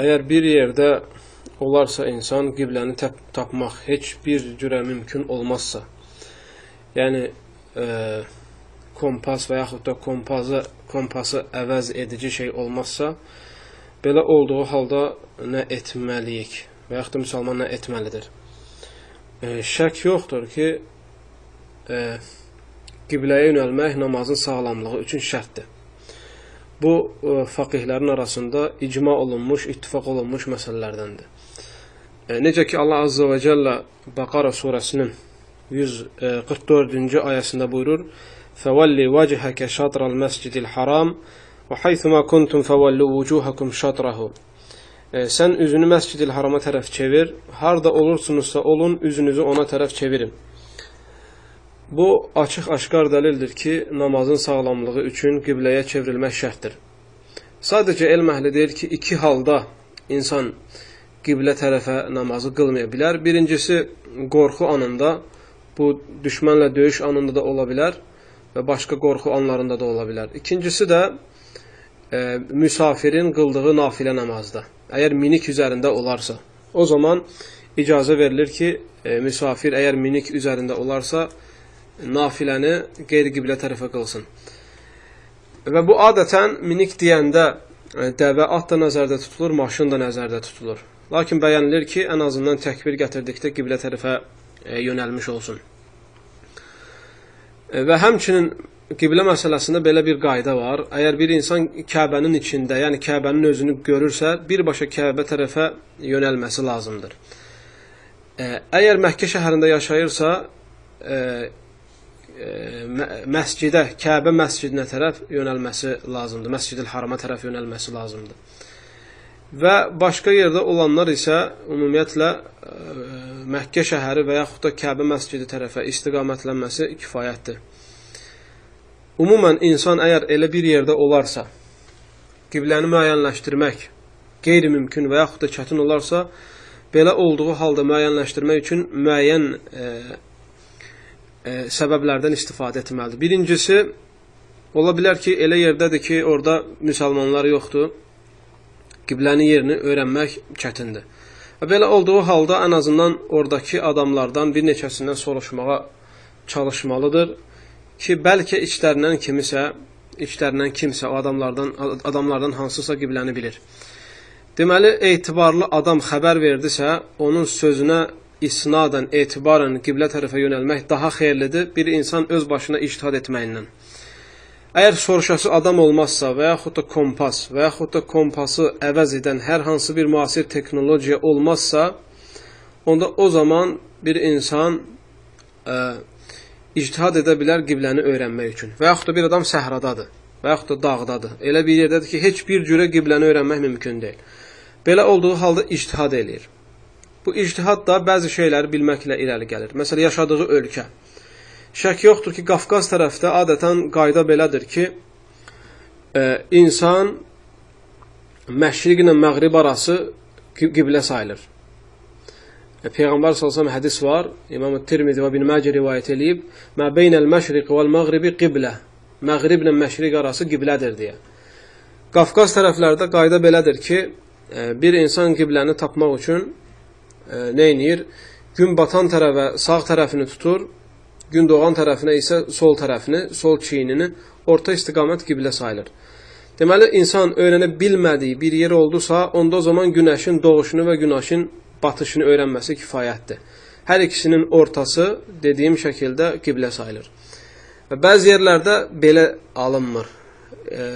Əgər bir yerdə olarsa insan qibləni tapmaq heç bir cürə mümkün olmazsa, yəni kompas və yaxud da kompası əvəz edici şey olmazsa, belə olduğu halda nə etməliyik və yaxud da müsəlman nə etməlidir? Şək yoxdur ki, qibləyə yönəlmək namazın sağlamlığı üçün şərtdir. Bu, faqihlərin arasında icma olunmuş, ittifaq olunmuş məsələlərdəndir. Necə ki, Allah Azza və Cəllə Baqara surəsinin 144-cü ayəsində buyurur: "Fəvəlli vechhəkə şatral məscidil haram və haythuma kuntum fəvəllu vucuhakum şatrahu." Sən üzünü Məscidil Harama tərəf çevir, harda olursunuzsa olun, üzünüzü ona tərəf çevirin. Bu, açıq-aşkar dəlildir ki, namazın sağlamlığı üçün qibləyə çevrilmək şərtdir. Sadəcə elm əhli deyir ki, iki halda insan qiblə tərəfə namazı qılmaya bilər. Birincisi, qorxu anında, bu düşmənlə döyüş anında da ola bilər və başqa qorxu anlarında da ola bilər. İkincisi də müsafirin qıldığı nafilə namazda. Əgər minik üzərində olarsa, o zaman icazə verilir ki, müsafir əgər minik üzərində olarsa, nafiləni qeyri-qiblə tərəfə qılsın. Və bu adətən minik deyəndə dəvə, at da nəzərdə tutulur, maşın da nəzərdə tutulur. Lakin bəyənilir ki, ən azından təkbir gətirdikdə qiblə tərəfə yönəlmiş olsun. Və həmçinin qiblə məsələsində belə bir qayda var. Əgər bir insan Kəbənin içində, yəni Kəbənin özünü görürsə, birbaşa Kəbə tərəfə yönəlməsi lazımdır. Əgər Məkkə şəhərində yaşayırsa, məscidə, Kəbə məscidinə tərəf yönəlməsi lazımdır. Məscid-i Harama tərəf yönəlməsi lazımdır. Və başqa yerdə olanlar isə ümumiyyətlə Məkkə şəhəri və yaxud da Kəbə məscidi tərəfə istiqamətlənməsi kifayətdir. Umumən insan əgər elə bir yerdə olarsa, qibləni müəyyənləşdirmək qeyri-mümkün və yaxud da çətin olarsa, belə olduğu halda müəyyənləşdirmək üçün müəyyən səbəblərdən istifadə etməlidir. Birincisi, ola bilər ki, elə yerdədir ki, orada müsəlmanlar yoxdur, qiblənin yerini öyrənmək çətindir. Və belə olduğu halda ən azından oradakı adamlardan bir neçəsindən soruşmağa çalışmalıdır ki, bəlkə içlərindən kimsə o adamlardan hansısa qibləni bilir. Deməli, etibarlı adam xəbər verdisə, onun sözünə isnadən, etibarən qiblə tərəfə yönəlmək daha xeyirlidir bir insan öz başına ictihad etməyindən. Əgər soruşası adam olmazsa və yaxud da kompas və yaxud da kompası əvəz edən hər hansı bir müasir texnologiya olmazsa, onda o zaman bir insan ictihad edə bilər qibləni öyrənmək üçün. Və yaxud da bir adam səhradadır və yaxud da dağdadır. Elə bir yerdədir ki, heç bir cürə qibləni öyrənmək mümkün deyil. Belə olduğu halda ictihad eləyir. Bu ictihad da bəzi şeyləri bilməklə irəli gəlir. Məsələn, yaşadığı ölkə. Şək yoxdur ki, Qafqaz tərəfdə adətən qayda belədir ki, insan məşriq ilə məğrib arası qiblə sayılır. Peyğəmbər sallallahu əleyhi və səlləm hədis var, İmam Tirmizi və İbn Məcə rivayət eləyib, "Mə beynəl məşriq vəl məğribi qiblə." Məğriblə məşriq arası qiblədir deyə. Qafqaz tərəflərdə qayda belədir ki, bir insan qibləni tapmaq üçün nə edir? Gün batan tərəfə sağ tərəfini tutur, gün doğan tərəfinə isə sol tərəfini, sol çiynini, orta istiqamət qiblə sayılır. Deməli, insan öyrənə bilmədiyi bir yer oldusa, onda o zaman günəşin doğuşunu və günəşin batışını öyrənməsi kifayətdir. Hər ikisinin ortası dediyim şəkildə qiblə sayılır. Və bəzi yerlərdə belə alınmır.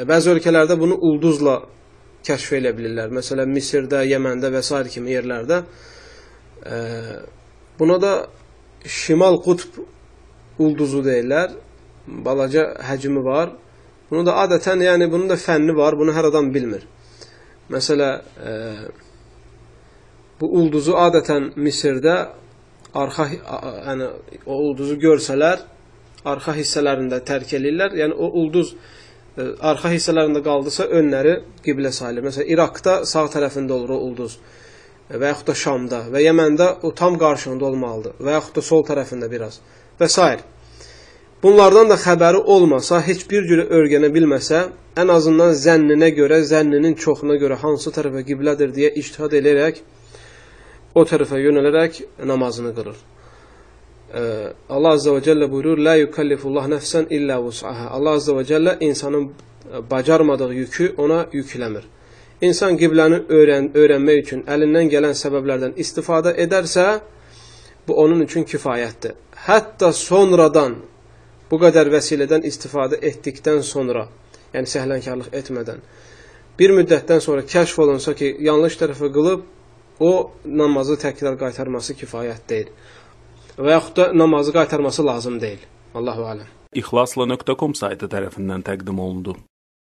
Bəzi ölkələrdə bunu ulduzla kəşf edə bilirlər. Məsələn, Misirdə, Yəməndə və sair kimi yerlərdə. Buna da şimal qutb ulduzu deyirlər. Balaca həcmi var. Bunu da adətən, yəni bunun da fənni var. Bunu hər adam bilmir. Məsələ, bu ulduzu adətən Misirdə arxa, yəni o ulduzu görsələr, arxa hissələrində tərk eləyirlər. Yəni o ulduz arxa hissələrində qaldısa, önləri qiblə sayılır. Məsələn, İraqda sağ tərəfində olur o ulduz və yaxud da Şamda və Yəməndə o tam qarşında olmalıdır və yaxud da sol tərəfində biraz və s. Bunlardan da xəbəri olmasa, heç bir cürə öyrənə bilməsə, ən azından zənninə görə, zənninin çoxuna görə hansı tərəfə qiblədir deyə ictihad eləyərək, o tərəfə yönələrək namazını qılır. Allah Azza və Cəllə buyurur: "La yukallifullah nəfsən illə vus'aha." Allah Azza və Cəllə insanın bacarmadığı yükü ona yükləmir. İnsan qibləni öyrənmək üçün əlindən gələn səbəblərdən istifadə edərsə, bu onun üçün kifayətdir. Hətta sonradan bu qədər vəsilədən istifadə etdikdən sonra, yəni səhlənkarlıq etmədən, bir müddətdən sonra kəşf olunsa ki, yanlış tərəfə qılıb, o namazı təkrar qaytarması kifayət deyil. Və yaxud da namazı qaytarması lazım deyil. Allahu aləm. İxlasla.com saytı tərəfindən təqdim olundu.